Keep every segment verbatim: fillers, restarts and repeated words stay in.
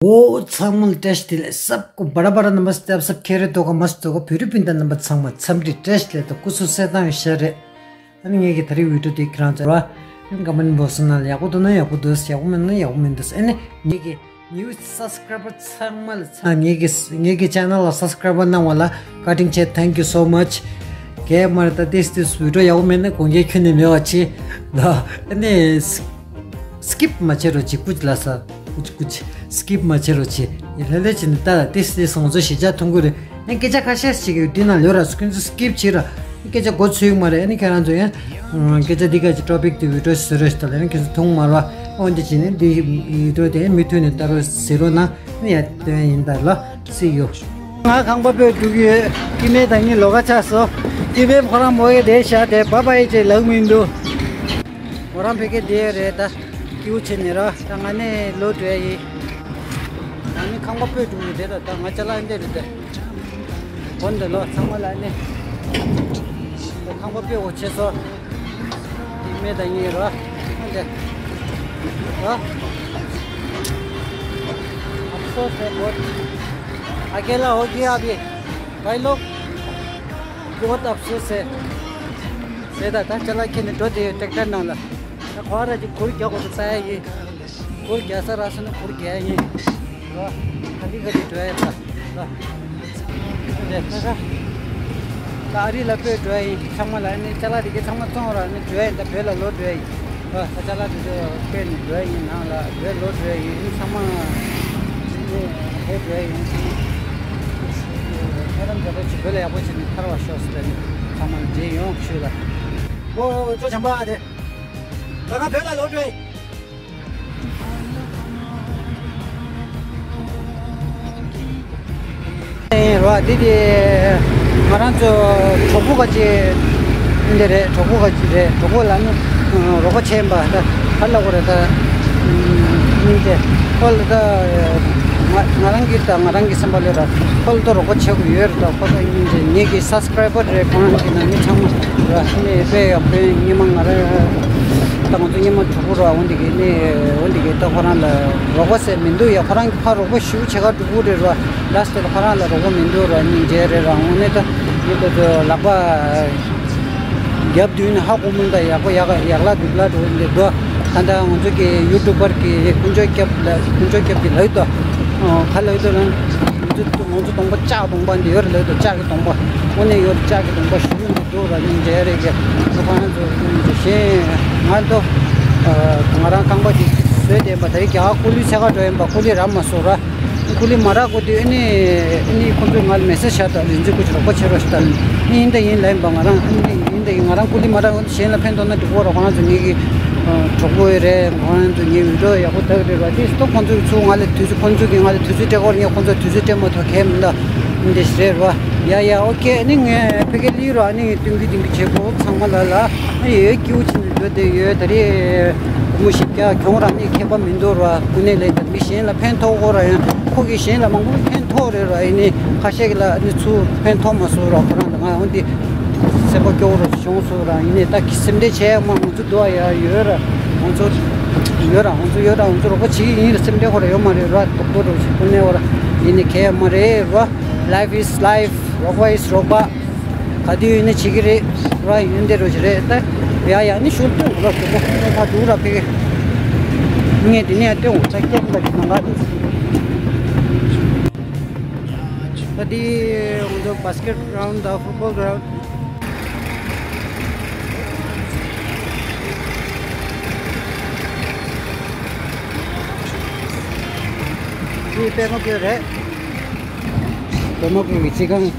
འོ་ཚང་མ་ལ་བཀྲ་ཤིས་བདེ་ལེགས། སབ་ཀོ་བ་ར་བ་ར་རྣམ་པ་སྟབས་སབ་ཁེ་རེ་དོ་ག་མ་སྟོ་ག་བོད་རིགས་སྤུན་ཟླ་རྣམ་པ་ཚང་མ་འཚམས་འདྲི་བཀྲ་ཤིས་བདེ་ལེགས་དང་སྐུ་གཟུགས་གསལ་ཐང་ཡོད་ཤ་རེད། ཨ་ནི་ངེད་ཀྱི་ད་རེས་བི་ཌིའོ་དེ་ཁྱེད་རང་ཚོ་ར་ཀམ་མེན་ཊི་བོ་སི་ནང་ལ་ཡག་པོ་འདུག་ན་ཡག་པོ་འདུག་ཡག་པོ་མེད་ན་ཡག་པོ་མི་འདུག་ཨ་ནི་ངེད་ཀྱི་ནིའུ་སབ་སི་ཀ་རའི་བར་ཚང་མ་ལ་ཚང་ངེད་ཀྱི་ངེད་ཀྱི་ཅེ་ནལ་ལ་སབ་སི་ཀ་རའི་བར་གནང་བ་ལ་བཀའ་དྲིན་ཆེ། Thank you so much། གས་མར་ད་ཏིས་ཏིས་བི་ཌིའོ་ཡག་པོ་མེད་ན་དགོངས་འགལ་ཁྱོན་ནས་མེད་པ་ཆེ་ལ། ཨ་ནི་སི་ཀིབ་མ་བྱེད་རོགས་གྱིས། ཀུ་ཅི་ལ་ས། ཀུ་ཅི་ཀུ་ཅི། སི་ཀིབ་མ་བྱེད་རོགས་གྱིས། ཡིན་ལྷོད་ལྷོད་བྱས་ནས་ལྟ་ལ། ཏིས་ཏིས་ང་ཚོ་གཞིས་ཆགས་ཐོན་གི་རེད། ཨ་ནི་སྐད་ཆ་ཁ་ཤས་ཤིག་ཡོད་དུས་ན་ལོས་ར་སུ་ཁྱོད་ཚོ་སི་ཀིབ་བྱེད་ར། སྐད་ཆ་མགོ་ཚོས་ཀྱི་མ་རེད། ཨ་ནི་ཁྱེད་རང་ཚོ་ཡང་སྐད་ཆ་འདི་ག་ཅིག་ཊོ་པིག་དེ་བི་ཌིའོ་བཟོ་རོགས་ཞེས་དང་ལན་ཁྱེད་ཚོ་མཐོང་མ་རེད་པ། འོན་ཏེ་བྱས་ནས་འདི་བི་ཌིའོ་དེ་མུ་མཐུད་ནས་ལྟ་རོགས་ཟེར་རོགས་གནང་། ཨ་ནི་ཡ་དོན་ཡིན་ད་ལ། See you། ང་ཁང་པ་སྤོས་འགྲོ་གི་ཡོད། ཀི་མེ་ད་ནི་ལོགས་ཀ་ཆགས་སོང་། ཀི་མེ་ཁོ་རང་མོ་ཡི་དེ་བཞག་དེ་བ་བ་ཡི་ཅེས་ལབ་མི་འདུག་ཁོ་རང་ཕ་གི་དེ་རེད་ད། སྐྱིད་པོ་བྱས་ནས་ར། ད་ང་ནི་ལོག་འགྲོ་ཡ་ཡིན། ང་ནི་ཁང་པ་སྤོས་འགྲོ་གི་དེ་ད། ད་ང་ཅ་ལག་འདི་རེད་དེ། གོན་དེ་ལོ་ཚང་མ་ལ་ནི། ཁང་པ་སྤོས་འོ་བྱས་སོང་། ཀི་མེ་ད་ཡིན་ར། འོ་དེ། ཨ། अफसोस है बहुत। अकेला हो गया अभी। भाई लोग, बहुत अफसोस है। ཟེར་ད། ད་ཅ་ལག་ཁྱེར་ནས་འགྲོ་དེ་ཡོད། ཊེག་ཊར་ནང་ལ། ད་ཁོ་ར་ཅིག་གུར་རྒྱག་དགོས་ས་ཡ་ཡིན། གུར་རྒྱག་ས་རག་སོང་ན་གུར་རྒྱག་ཡ་ཡིན། རོ། ག་དེ་ག་དེ་འགྲོ་ཡ་ད། རོ། དེ་ད་ད། ད་ཨ་རི་ལ་སྤོས་འགྲོ་ཡ་ཡིན། ཚང་མ་ལ་ནི་ཅ་ལག་དེ་གའི་ཚང་མ་བཙོང་ར་ནི་འགྲོ་ཡ་ཡིན། ད་བོད་ལ་ལོག་འགྲོ་ཡ་ཡིན། ཨ། ད་ཅ་ལག་དེ་ཚོ་སྤོས་ནས་འགྲོ་ཡ་ཡིན། ནང་ལ་བོད་ལོག་འགྲོ་ཡ་ཡིན། ཚང་མ་ནི་བོད་འགྲོ་ཡ་ཡིན། ཚང་མ་ཧེ་རམ་ཛ་ལ་ཅིག་བོད་ལ་ཡག་པོ་བྱས་ནས་ཐར་བ་ཤོག་ཟེར་ནས་ཚང་མ་མཇལ་ཡོང་ཞུ་ལ། ཨོ་ཅོ་བྱམས་པ་དེ། ད་ང་བོད་ལ་ལོག་འགྲོ་ཡ་ཡིན། རོ། འདི་དེ་ང་རང་ཚོ་གྲོགས་པོ་ག་ཅིག་འདི་རེད། གྲོགས་པོ་ག་ཅིག་རེད། གྲོགས་པོ་ལ་ནི་རོགས་པ་བྱས་པ་ད་ག་ལ་གོ་རེད་ད། སྙིང་རྗེ། ཁོ་ལ་ད་ང་ང་རང་གི་ད་ང་རང་གི་སེམས་པ་ལས་ར་ཁོ་ལ་ད་རོགས་པ་བྱེད་དགོས་ཡོད་རེད་ད། ཁོ་ད་སྙིང་རྗེ། ངེད་ཀྱི་སབ་སི་ཀ་རའི་བར་རེད། ཁོ་རང་གི་ནང་མི་ཚང་མ་ར་ནི་དཔེ་ཡག་པོ་སྙེ་མ་ང་ར་ད་ང་ཚོ་སྙེ་མ་གྲོགས་པོ་ར། འོ་འདི་གི་ནི་འོ་འདི་གི་ད་ཁོ་རང་ལ་རོགས་པ་ཟེར་མི་འདུག་ཡ། ཁོ་རང་གི་ཕར་རོགས་པ་ཞུ་བྱེད་ག་འགྲོ་གི་རེད་ར། ལ་སི་ཊི་ལ་ཁོ་རང་ལ་རོགས་པ་མི་འདུག་ར། སྙིང་རྗེ་རེད་ར། འོ་ནི་ད་ཡིན་ད་ཚོ་ལག་པ་རྒྱབ་དུས་ནི་ཧ་གོ་མི་འདུག་ཡ། ཁོ་ཡག་ཡག་ལ་སྡུག་ལ་འགྲོ་འདི་འདུག་ད་ལྟ་ང་ཚོ་གི་ཡུ་ཊུབ་པར་གི་དཀོན་མཆོག་སྐྱབས་ལ་དཀོན་མཆོག་སྐྱབས་ཀྱི་ལབ་འདུག་ཨོ་ག་ལབ་འདུག་ལ། ང་ཚོ་ང་ཚོ་གདོང་པ་ལྕགས་གདོང་པ་འདི་ཡོད་རེད་ལབ་འདུག་ལྕགས་ཀྱི་གདོང་པ། དངོས་གནས་ཡོད་རེད། ལྕགས་ཀྱི་གདོང་པ་ཞུ་གི་འདུག་ར། སྙིང་རྗེ་རེད་གི། ཁོ་རང་ཚོ་གཞན་ང་ཚོ་ང་རང་རྐང་པ་ཅིག་བཟོས་བསྡད་པ། ད་རེས་རྒྱ་གར་ཀུ་ལི་འཚོལ་ག་འགྲོ་ཡིན་པ། ཀུ་ལི་རག་མ་སོང་ར། ཀུ་ལི་མ་རག་གོ་དུས་ཨ་ནི་ཨ་ནི་ཁོང་ཚོས་ང་ལ་མེ་སེ་ཇི་བྱས་ད། རིན་འཛིན་སྐུ་མཁྱེན་རོགས་པ་བྱེད་རོགས་ཞེས་ད། ཨ་ནི་ཡིན་ད་ཡིན་ལབ་ཡིན་པ། ང་རང་ཨ་ནི་ཡིན་ད་ཡིན། ང་རང་ཀུ་ལི་མ་རག་གོ་དུས་གཞན་ལ་ཕན་ཐོགས་ན་འགྲིག་གོ་ར། ཁོ་རང་ཚོ་ངེད་ཀྱི་གྲོགས་པོ་རེད། ཁོ་རང་ཚོ་ངའི་བི་ཌིའོ་ཡག་པོ་ལྟ་གི་རེད་ར། དེ་སྟོ་ཁོང་ཚོ་ཚུར་ང་ལ་དུས་ཚོད་ཁོང་ཚོ་གིས་ང་ལ་དུས་ཚོད་སྤྲད་གོ་ར། ངས་ཁོང་ཚོ་དུས་ཚོད་སྤྲད་མ་ཐུབ་གས་མིན་ད། འདི་ཞིག་རེད་ར། ཡ་ཡ་ཨོ་ཁེ། ཨ་ནི་ངས་ཕ་གི་ལི་ར། ཨ་ནི་ཏིང་གི་ཏིང་གི་བྱེད་སྒོ་ཚང་མ་ལ་ལ་ཨ་ནི་ཡོད་སྐྱིད་པོ་ཅིག་འདུག་དེ་ཡོད། ད་རེས་སྒོར་མོ་བཞི་བརྒྱ་གྱོང་ར་ནི་ཁྱད་པར་མི་འདུག་ར། ཀུན་ནས་ལས་ད་མི་གཞན་ལ་ཕན་ཐོགས་གོ་ར། ཡང་ཁོ་གིས་གཞན་ལ་མང་པོ་ཕན་ཐོགས་རེད་ར། ཡིན་ནའི་ཁ་ཤས་ཀྱི་ལ་ཨ་ནི་ཚུར་ཕན་ཐོགས་མ་སོང་ར། ཁོ་རང་ལ་ང་འོན་ཏེ་སེམས་པ་སྐྱོ་བོ་ར་བྱུང་སོང་ར། ཡིན་ནའི་ད་གི་སེམས་ཁྲལ་བྱས་ཡ་མ། ང་ཚོ་འདུག་ཡ་ཡོད་ར། ང་ཚོ་ཡོད་ར། ང་ཚོ་ཡོད་ར། ང་ཚོ་རོགས་པ་བྱེད་ཀྱི་ཡིན་ར། སེམས་ཁྲལ་ཁོ་ར་ཡོད་མ་རེད་ར། རྡོག་རྡོག་ར་བྱེད་ཁོ་ནས་བ་ར། ཡིན་ནའི་གལ་ཡོད་མ་རེད་ར། Life is life. རོགས་པ་is རོགས་པ། ག་དུས་ཡིན་ན་བྱེད་ཀྱི་རེད་ར། ཡོན་ཏན་རོ་ཞིག་རེད་ད། ཡ་ཡ་ནི་ཤུལ་སྟོན་དགོས་ར། ཁོ་ཁོ་ཁ་འདུག་ར་ཕེ་གེ། ངས་དེ་ནས་སྟོན་དགོས་ད། སྐྱེ་འདི་ནང་ག་དུས། ད་དེ་ང་ཚོ་basket ground དང་football ground། འདི་པད་མ་བཀོད་རེད། པད་མ་བཀོད་ཀྱི་རྩི་ཁང་།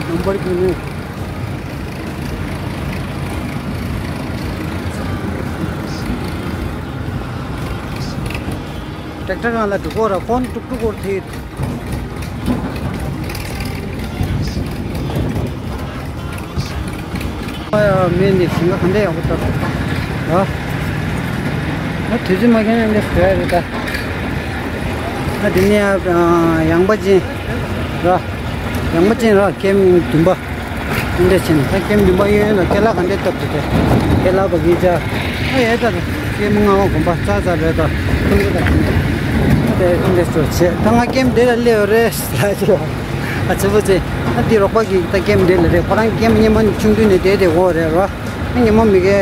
ལམ་བར་གྱི་ནི། ཊེག་ཊར་ནང་ལ་འགྲོ་གོ་ར། ཁོང་ཏུག་ཏུག་སྐོར་ཐེ། ཨ་ཡ་མེད་ནི་ཞིང་ཁ་ག་འདྲ་ཡག་པོ་བཏབ་ད། ཨ་དུས་ཚོད་མ་ཁེལ་ན་འདི་ཟེར་རེད་ད། ཨ་དེ་ནས་ཡང་པ་ཅན། ར། ཡང་པ་ཅན་ར་ཀེམ་བདུན་པ། འདི་ཕྱིན་ད་ཀེམ་བདུན་པ་གཡས་གཡོན་ལ་ཁེ་ལ་ག་འདྲས་བཏབ་ཏུ་དེ། ཁེ་ལ་བ་གི་ཅ། ཨ་ཡེ་ད་ད། ཀེམ་ལྔ་པ་དགོན་པ་ཙ་ཙ་རེད་ད། ཁོང་ཚོ་ད་ཁྱིམ་ནས། ཨ་དེ་འདི་ཚོ་བྱེད་ད་ང་ཀེམ་འདི་ལ་སླེབས་རེད་ལ་ཅོ། ཨ་ཚེ་བོ་ཚེ། ཨ་དེ་རོགས་པ་གི་ད་ཀེམ་འདི་ལ་རེད། ཁོ་རང་ཀེམ་སྙེ་མ་ཆུང་དུས་ནས་བསྡད་དེ་འོ་རེད་ར། ཉི་མ་མི་གེ་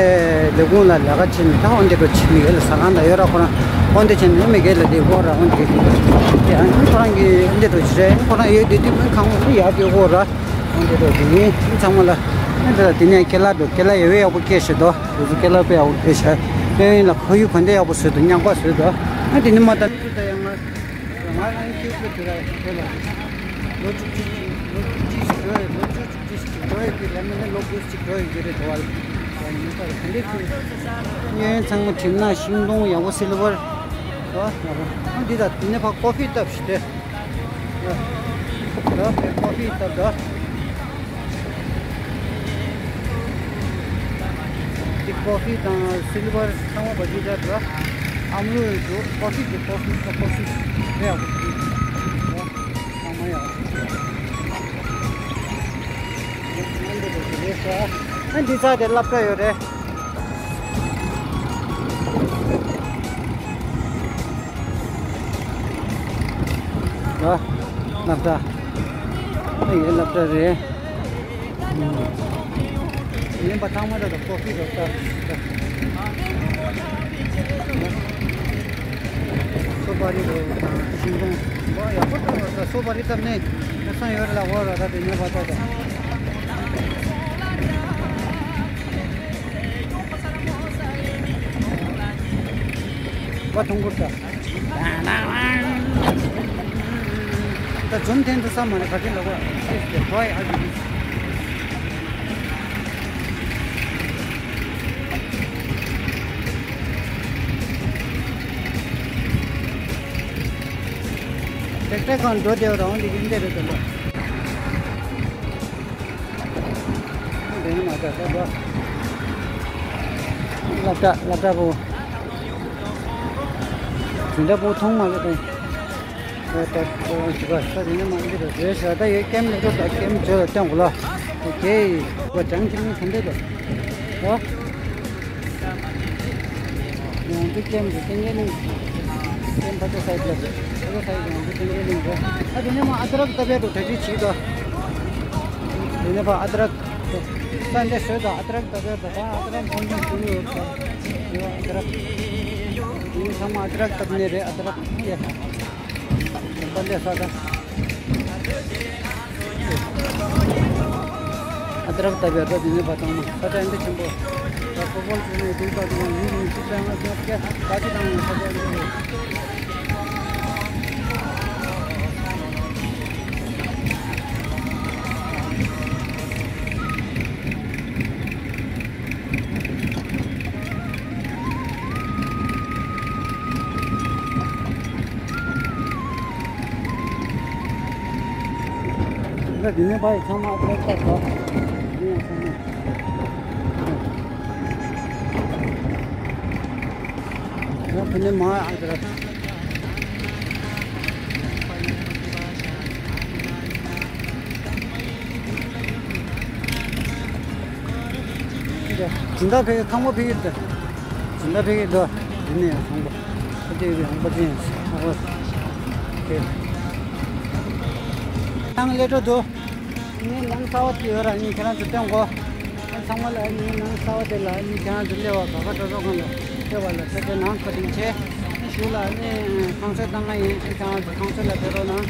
ལས་ཁུངས་ལ་ལས་ཀ་བྱེད་ནས་ད་འོན་ཏེ་འགྲོ་ཆེ་མི་གེ་ལ་ཟ་ཁང་དང་ཡོད་ར། ཁོ་རང་འོན་ཏེ་བྱེད་ནས་མི་གེ་ལ་དེ་གོ་ར་འོན་ཏེ་དེ་ཨ་ནི་ཁོ་རང་གི་འོན་ཏེ་འགྲོ་ཆེ་རེད། ཁོ་རང་ཡོད་དེ་དུས་མི་ཁང་ཁོ་ཡག་དེ་གོ་ར་འོན་ཏེ་འགྲོ་དེ་ནི་ཚང་མ་ལ་འོན་ཏེ་ལ་དེ་ནས་ཁེ་ལ་འགྲོ་ཁེ་ལ་ཡོད་ཡག་པོ་སྐད་བཤད་དོ། དེ་ཚོ་ཁེ་ལ་དཔེ་ཡག་པོ་སྐད་བཤད་ཨེ་ལ་ཁོ་ཡུ་གོན་དེ་ཡག་པོ་བཟོས་འདུག་སྙན་པ་བཟོས་འདུག་ཨ་དེ་ནི་མ་ད་ད་ཡང་ང་ང་རང་ཁྱེད་ཚོ་དེ་ལ་དེ་ལ་ལོ་བཅུ་གཅིག་ལོ་བཅུ་གཅིག་ཞིག་འགྲོ་ཡི་ལོ་བཅུ་གཅིག་ཅིག་འགྲོ་ཡི་གི་ལས་མི་ནི་ལོ་དགུ་ཅིག་འགྲོ་ཡི་གི་རེད་དོ། བ་ལ་ཡིན་པ་ག་འདྲས་ཚུལ་གཡས་གཡོན་ཚང་མ་གྲིབ་ནག་ཤིང་སྡོང་ཡག་པོ་སིལ་བར་དོ། འདི་དང་འདི་ནས་ཕ་ཀོ་ཕི་བཏབ་ཞིག་དེ་དོ། ཀོ་ཕི་བཏབ་དོ། འདི་ཀོ་ཕི་དང་སིལ་བར་ཚང་མ་བ་ཅི་ད་དོ། ཨམ་ལུ་ཡོད་དོ། ཀོ་ཕི་དེ་ཀོ་ཕི་ཀོ་ཕི་རེད་ཡག་པོ་དེ་ཚང་མ་ཡག་པོ། ཨ་འདི་ཚ་དེ་སློབ་གྲྭ་ཡོད་རེད། ཨ་སློབ་གྲྭ། ཨ་ཡེ་སློབ་གྲྭ་རེད། ཡིན་པ་ཚང་མ་ད་ཀོ་ཕི་རོ་ད། སོ་པ་རི་རོ་དང་ཤིང་སྡོང་། ཡག་པོ་བཏབ་རོ་ད། སོ་པ་རི་བཏབ་ནས་ཉོ་ས་ཡོད་རེད་ལ། འོ་རོ་ད་དེ་ཉོ་བ་ད་ད། བ་ཐུང་གུར་ད། ད་འཛུམ་ཐེན་དུ་ས་མ་རེད་ག་དེ་ལ་བ། ཨ་ཡི་ཏེག་ཏེག་གང་འགྲོ་བདེ་བ་རང་འདི་ཡིན་བདེ་རེད་དོ། འདི་ནི་མ་ད་ད་ད། ལབ་ད་ལབ་ད་བོ། འཛིན་གྲྭ་བོ་མཐོང་མ་གི་དང་། ད་ད་ད་ད་ད་འདི་ནི་མ་འདི་རེད་རེད་ཤག་ད་ཡོད་ཀེམ་ལེ་ཏོ་ད་ཀེམ་བྱོས་ལ་སྟོན་གོ་ལ། ཨོ་ཀེ། བ་ཅང་ཅི་མི་ག་འདྲ་འདུག་ཨོ། ཡང་འདི་ཀེམ་གི་ཏིང་ངེ་ལིང་། ཀེམ་ཕ་ཏོ་སའིཌ་ལ། ཕ་ཏོ་སའིཌ་ཡང་འདི་ཏིང་ངེ་ལིང་རེད། ཨ་དེ་ནས་མ་ཨ་དྲག་ད་བེ་རུ་ད་ཅི་ཆི་དོ། དེ་ནས་ཕ་ཨ་དྲག་ས་འདི་སོས་དང་ཨ་དྲག་ད་བེ་ད་ད་ཨ་དྲག་ཁོང་ཁོང་ཞུ་ཡོད་ད། ཡོད་ཨ་དྲག་དེ་ནས་ཚང་མ་ཨ་དྲག་ད་ནས་རེད་ཨ་དྲག་ཡ། ད་འདི་ས་ད། ཨ་ཏི་རག་ལྟ་བུའི་ཨ་ཏི་རག་འདི་ནས་པ་ཚང་མ་ས་ཆ་འདི་ཆེན་པོ། ད་ཕོ་བོལ་ཆེན་མོའི་དུས་ད་དུང་ཡུན་རིང་ཤི་ཙང་ང་སྔོན་སྐྱ་ད་ཅི་དང་ས་ཆ་འདི། ད་འདི་ནས་ཕར་ཚང་མ་ཨ་ཏི་རག་ལྟ་བུ། འདི་ཡང་ཚང་མ། ད་འདི་ནས་མ་ཨ་ཏི་རག་སྦྱིན་བདག་ཕེབས་ཀྱི་ཁང་པ་ཕེབས་ཀྱི་འདུག་སྦྱིན་བདག་ཕེབས་ཀྱི་འདུག་འདི་ནས་ཡང་ཁང་པ་ཕ་དེ་ཡང་པ་ཅན་ཡང་ཨོ་ཁེ། ནང་སླེབས་འགྲོ་འདུག་ངའི་ནང་གསར་པ་དེ་ཡོད་ར་ནི་ཁྱེད་རང་ཚོ་སྟོན་གོ། ཚང་མ་ལ་ངའི་ནང་གསར་པ་དེ་ལ་ནི་ཁྱེད་རང་ཚོ་སླེབས་པ་ག་ག་འགྲོ་འགྲོ་གང་ལ་སླེབས་པ་ལ་ས་ཆ་ནང་ཁ་སྟེང་ཆེ་ནི་ཞུ་ལ་ནི་ཁང་གསར་བཏང་ང་ཡིན་ཁྱེད་རང་ཚོ་ཁང་གསར་ལ་ཕེབས་རོགས་གནང་།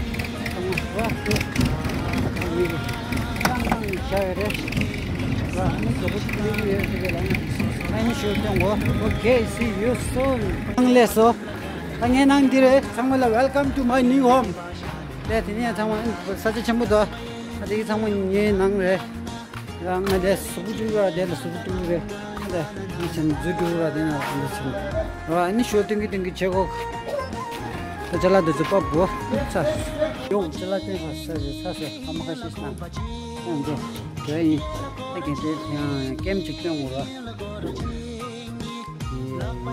Okay, see you soon. ཨང་ལེ་སོ། ད་ངའི་ནང་འདི་རེད། ཚང་མ་ལ་welcome to my new home. ལས་དེ་ནས་ཚང་མ་ས་ཆ་ཆེན་པོ་འདུག་ད་དེ་གི་ཚང་མ་ངའི་ནང་རེད། ང་དེ་གཟུགས་པོ་བཀྲུས་ར་དེ་ལ་གཟུགས་པོ་བཀྲུས་རེད། ད་འདི་ཆེན་མཛུབ་བཀྲུས་ར་དེ་ན་འདི་ཆེན། ར་ཨ་ནི་ཞོ་ཏིང་གི་ཏིང་གི་བྱེད་སྒོ། ད་ཅ་ལག་འདི་ཚོ་པ་བོ་ཚ། ཡོང་ཅ་ལག་བསྟན་པ་ས་རེད་ཚ་ས་ཨ་མ་ཁ་ཤས་སྣང་། ཡང་འགྲོ། དེ་ཡིན། ད་གན་དེ་ཡང་ཀེམ་ཅིག་སྟོན་དགོས་ར། ཡིན་འགྲོ།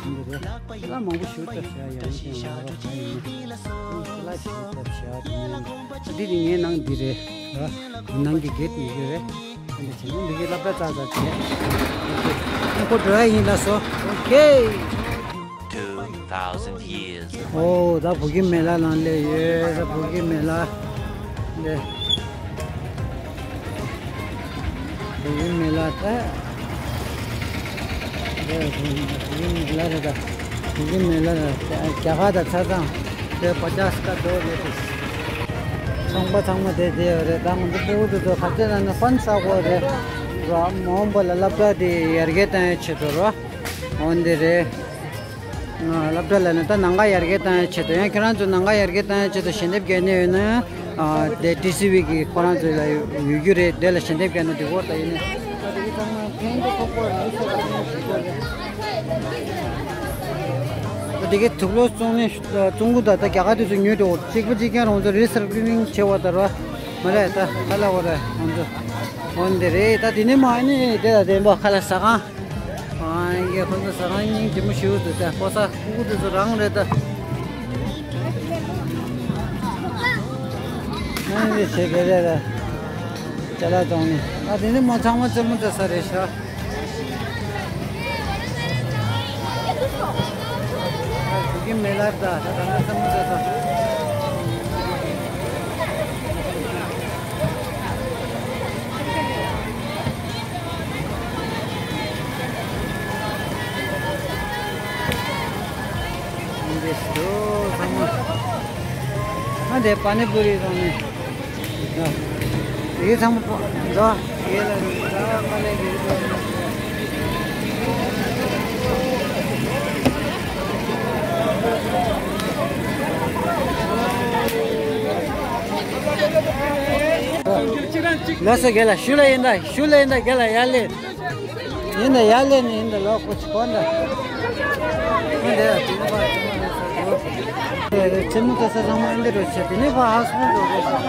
ཡིན་འགྲོ་ར། ད་མང་པོ་ཞུ་ཐབས་བྱ་ཡང་ཡིན་ཡང་ར་ད་ཡིན། ད་ལ་ཞུ་ཐབས་བྱ་དེ་ཡིན། འདི་ནི་ངའི་ནང་འདི་རེད། ནང་གི་གེ་ཊི་ཡི་གེ་རེད། འདི་བྱས་ན་འདི་གི་སློབ་གྲྭ་ཙག་ཙག་བྱས། ཨོ་ཁེ། ཁོ་འགྲོ་ཡ་ཡིན་ལགས་སོ། ཨོ་ཁེ། Two thousand years. ཨོ་ད་བོད་ཀྱི་མེ་ལ་ནང་སླེབས་ཡོད། ད་བོད་ཀྱི་མེ་ལ་ལས། བོད་ཀྱི་མེ་ལ་ད། བོད་ཀྱི་མེ་ལ་རེད་ད། བོད་ཀྱི་མེ་ལ་རེད། རྒྱ་གར་དང་ཆ་ཚང་། དེ་པ་ཅཱས་ཀ་དོ་རེད་དེ། ཚོང་པ་ཚང་མ་དེ་དེ་ཡོད་རེད། ད་ང་ཚོ་སྤུ་གུ་དེ་ཚོ་ཁ་ཆེ་ན་ནི་ཧྥན་ས་གོ་རེད། ར་མ་འོངས་པ་ལ་སློབ་གྲྭ་དེ་ཡར་རྒྱས་གཏོང་ཡའི་ཆེད་དུ་ར། འོན་དེ་རེད། སློབ་གྲྭ་ལ་ནི་ད་ནང་ཁ་ཡར་རྒྱས་གཏོང་ཡའི་ཆེད་དུ། ཡང་ཁྱེད་རང་ཚོ་ནང་ཁ་ཡར་རྒྱས་གཏོང་ཡའི་ཆེད་དུ་ཞལ་འདེབས་རྒྱག་ནི་ཡོད་ན། དེ་ཊི་སི་ཝི་གི་ཁོ་རང་ཚོ་ལ་ཡོད་རྒྱུ་རེད། དེ་ལ་ཞལ་འདེབས་རྒྱག་ན་འགྲིག་གོ། ད་ཡིན་ནི་ད་དེ་གི་ཚང་མ་ཕན་ཐོགས་ཐོགས་པོ་རེད་ཟེར་བ་ནི་ཞིག་གོ་རེད། ད་དེ་གི་དུག་ལོག་བཙོང་ནི་བཙོང་གི་ད་ད་རྒྱ་གར་དེ་ཚོ་ཉོས་འགྲོ། གཅིག་པ་གཅིག་རྐྱང་རང་ཚོ་རི་སའི་ཀི་ལིང་བྱེད་པ་ལྟར་བ་མ་རེད། ད་ཁ་ལ་བ་རེད་ང་ཚོ། འོན་དེ་རེད། ད་དེ་ནི་མ་ནི་དེ་ལ་བདེན་པ་ཁ་ལ་ཟ་ཁང་། ཨ་ཡེ་ཁོ་ཚོ་ཟ་ཁང་སྙིང་རྗེ་མོ་ཞིག་འདུག་ད་ཕོ་གསར་སྤུ་གུ་དེ་ཚོ་རང་རེད་ད། ཨ་ནི་བྱེད་དེ་རེད་ད། ཅ་ལག་བཙོང་ནི། ཨ་དེ་ནི་མོ་ཚང་མ་རྩེད་མོ་རྩེ་ས་རེད་ཤག་ཨ་དེ་གི་མེ་ལ་ད་ད་ད་ནི་རྩེད་མོ་རྩེ་ས། འདི་སུ་ཚང་མ། ཨ་དེ་པ་ནི་པུ་རི་བཙོང་ནི། དེ་ཚང་མ་པོ་འགྲོ། དེ་ལ་འགྲོ་མ་ལས་དེ་ཚོ། ལགས་སོ་རྒན་ལགས། ཞུ་ལ་ཡིན་ད། ཞུ་ལ་ཡིན་ད་རྒན་ལགས། ཡར་ལེན། ཡིན་ད་ཡར་ལེན་ནི་ཡིན་ད། ལོག་ཁོ་ཅི་གོ་ད། ཨ་འདི་ལ་དེ་ནི་ཕ་ཅི་མ་རེད་ཟེར། ཚེ་མོ་ད་ས་ཚང་མ་ཨ་འདི་རུ་བྱས། དེ་ནི་ཕ་ཧ་སི་པན་རུ་རེད་ཟེར།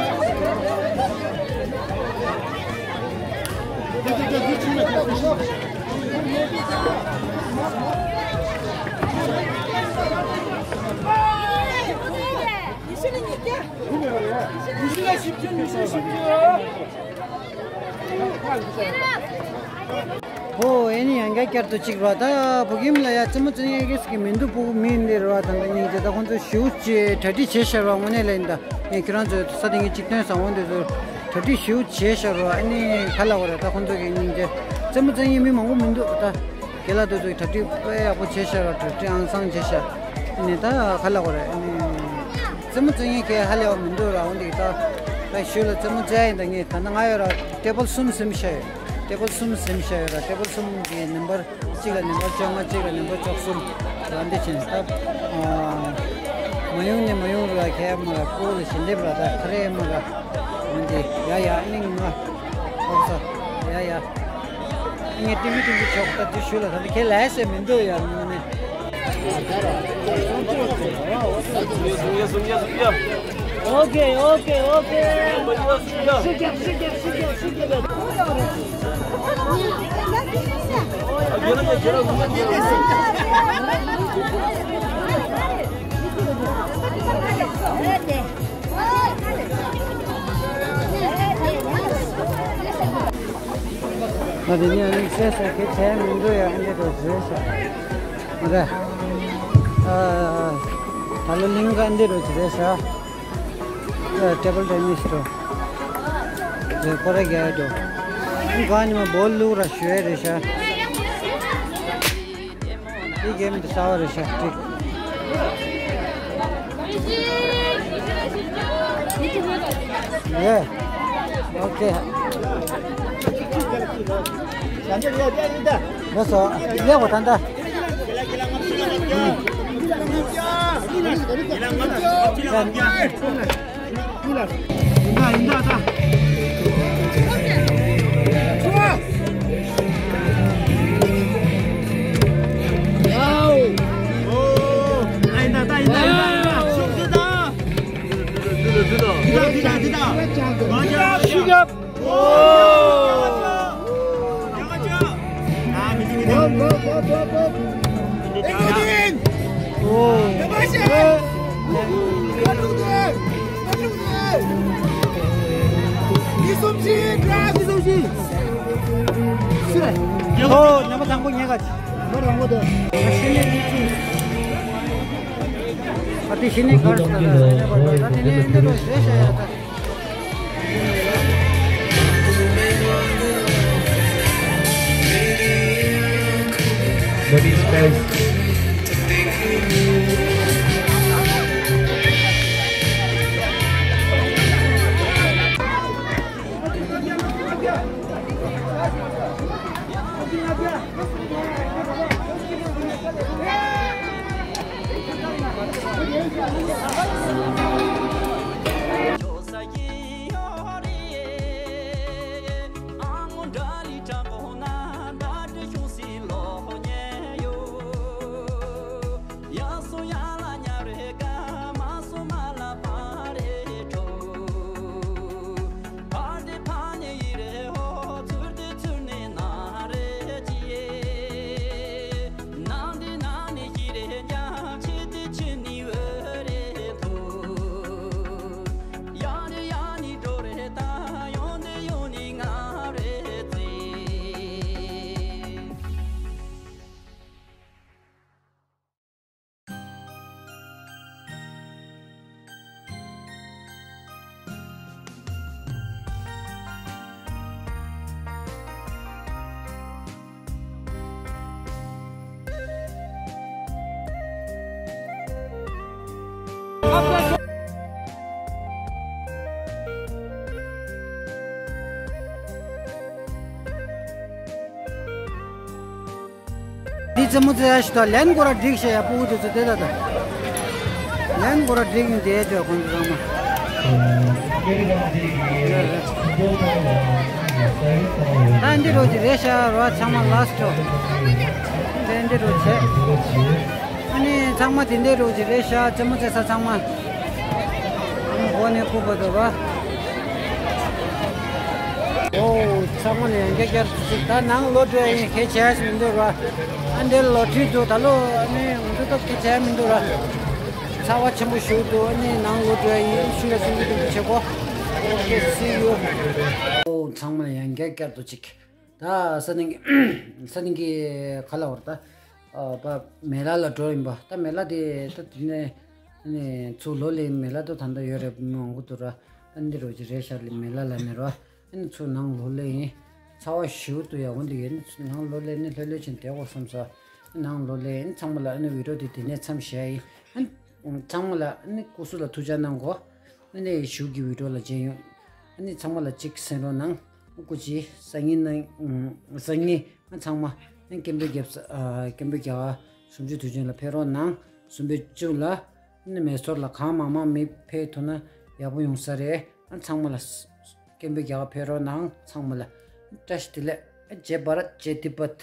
ཨོ་ཨེ་ནི་ཡང་བསྐྱར་བསྐྱར་དུ་གཅིག་ར། ད་བོད་ཁྱིམ་ལ་ཡ་རྩེད་མོ་རྩེ་མཁན་གྱི་མི་འདུག་སྤུ་གུ་མི་འདི་ར། ད་ལྟ་སྙིང་རྗེ། ད་ཁོང་ཚོ་ཞེ་པོ་ཅིག་གྲ་སྒྲིག་བྱས་ཤག་ར། དངོས་གནས་ལ་ཡིན་ད། ངས་ཁྱེད་རང་ཚོ་ས་སྟེང་གི་གཅིག་སྟོན་བཟང་བོ་འདི་ཚོ་གྲ་སྒྲིག་ཞེ་པོ་བྱས་ཤག་ར། ཨ་ནི་ག་ལ་བ་ར། ད་ཁོང་ཚོ་གི་སྙིང་རྗེ། རྩེད་མོ་རྩེ་མཁན་མི་མང་པོ་མི་འདུག་ད་རྒན་ལགས་དེ་ཚོ་གི་གྲ་སྒྲིག་དཔེ་ཡག་པོ་བྱས་ཤག་ར། གྲ་སྒྲིག་ཨང་སང་བྱས་ཤག་ཨ་ནི་ད་ག་ལ་བ་ར། ཨ་ནི་རྩེད་མོ་རྩེ་མཁན་གྱི་ཧ་ལས་པ་མི་འདུག་ར། འོན་ཏེ་ད་ད་ཞུ་ལ་རྩེད་མོ་རྩེ་ཡ་ཡིན་ད། ངས་ད་ནི་ང་ཡོད་ར། ཊེ་བལ་གསུམ་ཟིན་ཤག་ཡོད། ཊེ་བལ་གསུམ་ཟིན་ཤག་ཡོད་ར། ཊེ་བལ་གསུམ་གི་ནམ་བར་གཅིག་ལ་ནམ་བར་བཅོ་ལྔ། གཅིག་ལ་ནམ་བར་བཅུ་གསུམ་ར། འདི་བྱས་ནས་ད་མ་ཡོང་ནས་མ་ཡོང་ར། ཁྱེད་མ་ར་སྤོ་ལ་ཞལ་འདེབས་ར། ད་ཁ་རེ་མ་ར། འོན་ཏེ་ཡ་ཡ། ཨ་ནི་ང་ཨོ་ས་ཡ་ཡ། ངས་ཏིང་ཏིང་ཏིང་ཆོག་ད་དེ་ཞུ་ལ། ད་ཁྱེད་ལ་ཟེར་མི་འདུག་ཡ། ངས་ནས། ཨོ་ཀེ་ཨོ་ཀེ་ཨོ་ཀེ། ཤུགས་རྒྱབ་ཤུགས་རྒྱབ་ཤུགས་རྒྱབ་ཤུགས་རྒྱབ། ང་དེ་ནས་ཨ་ནི་བཤད་ས་ཁྱེད་བྱས་མི་འདུག་ཡ། ཨ་འདི་རུ་བྱས་ཤག་མ་རེད། ཨ་ད་ལོ་གླིང་ག་འདི་རུ་བྱས་ཤག་ཊེ་བལ་ཊེ་ནིས་འགྲོ། རེད། སྐོར་ར་རྒྱག་འགྲོ། གང་ཉི་མ་བོ་ལུག་ར་ཞོལ་རེད་ཤག་འདི་གེམ་འདི་གསར་པ་རེད་ཤག་ཀྲིག་ཨེ། ཨོ་ཁེ། ལགས་སོ། ལེགས་པ་ད་ལྟ། ཨོ་ཉམས་པ་དང་པོ་ཉལ་ག་ཅི། ཨ་དེ་ཤི་ནི་གར་ས་ད་ད་དེ་ནས་འདི་རུ་བཞེས་བྱ་ཡ་ད། Nobody's best. འདི་རྩེད་མོ་རྩེ་ཡ་ཞིག་དང་ལན་སྐོར་ར་སྒྲིག་བྱས་ཡ་སྤུ་གུ་དེ་ཚོ་དེ་ལ་དང་། ལན་སྐོར་ར་སྒྲིག་ནས་བསྡད་ཡ་ཁོང་ཚོ་ཚང་མ། ད་འདི་རུ་ཅིག་རེད་ཤག་རོ་ཚང་མ་ལ་སི་ཊི། འདི་འདི་རུ་བྱས། ཨ་ནི་ཚང་མ་དེ་འདི་རུ་ཅིག་རེད་ཤག་རྩེད་མོ་རྩེ་ས་ཚང་མ། འོ་ནས་ཁུག་པ་འདུག་ར། ཨོ་ཚང་མ་ལ་ཡང་བསྐྱར་བསྐྱར་དུ་ཅིག་ད་ནང་ལོག་འགྲོ་ཡ་ཡིན། ཁྱད་ཆེ་ཡ་ཞིག་མི་འདུག་ར། ཨ་འདིར་ལོ་ཊི་རི་འདུག་ད་ལོ་ཨ་ནི་ང་ཚོ་སྟབས་ཁྱད་ཆེ་ཡ་མི་འདུག་ར། ཚ་བ་ཆེན་པོ་ཞིག་འདུག་ཨ་ནི་ནང་ལོག་འགྲོ་ཡ་ཡིན། ཤུལ་ལ་སེམས་ཤུགས་སྡུག་སྡུག་བྱེད་གོ། ཨོ་ཁེ་སི་ཡུ། ཨོ་ཚང་མ་ལ་ཡང་བསྐྱར་བསྐྱར་དུ་ཅིག་ད་ས་སྟེང་གི་ས་སྟེང་གི་ག་ལ་བར་ད། ཨ་པ་མེ་ལ་ལ་འགྲོ་ཡིན་པ། ད་མེ་ལ་དེ་ད་དེ་ནས་ནས་ཚུར་ལོག་ལེ་མེ་ལ་ད་ད་ལྟ་ཡོད་རེད། མི་མང་པོ་འདུག་ར། ཨ་འདི་རུ་ཅིག་རེད་ཤག་ལེ་མེ་ལ་ལ་ནས་ར། ཨ་ནི་ཚུར་ནང་ལོག་ལེ་ཡིན། ཚ་བ་ཞེ་པོ་འདུག་ཡག་པོ་འདུག་ཡིན། ནང་ལོག་ལེ་ནི་ལྷོད་ལྷོད་བྱས་བསྡད་དགོས་བསམ་སོང་། ནང་ལོག་ལེ་ཡིན། ཚང་མ་ལ་ཨ་ནི་བི་ཌི་ཡོ་དེ་དེ་ནས་མཚམས་བཞག་ཡིན། ཨ་ནི་ཚང་མ་ལ་ཨ་ནི་སྐུ་གཟུགས་ལ་ཐུགས་ཅག་གནང་གོ། ཨ་ནི་གཞུག་གི་བི་ཌི་ཡོ་ལ་མཇལ་ཡོང་། ཨ་ནི་ཚང་མ་ལ་གཅིག་གསན་རོགས་གནང་། སྐུ་མཁྱེན། སང་ཉིན་ནང་སང་ཉིན་ང་ཚང་མ་ཨ་ནི་སྐད་འབོད་རྒྱབ་ས་ཨ་སྐད་འབོད་རྒྱག་ག་གཟིམ་ཆུང་དུས་ཆེན་ལ་ཕེབས་རོགས་གནང་། གཟིམ་པའི་གཅུང་ལ་ཨ་ནི་མེ་སོར་ལ་གང་མང་མང་མི་ཕེབས་ཐུབ་ན་ཡག་པོ་ཡོང་ས་རེད། ཨ་ཚང་མ་ལ་སྐད་འབོད་རྒྱག་ག་ཕེབས་རོགས་གནང་། ཚང་མ་ལ་བཀྲ་ཤིས་བདེ་ལེགས། ཨ་ཇེ་བྷ་རཏ་ཇེ་ཏི་བྷད།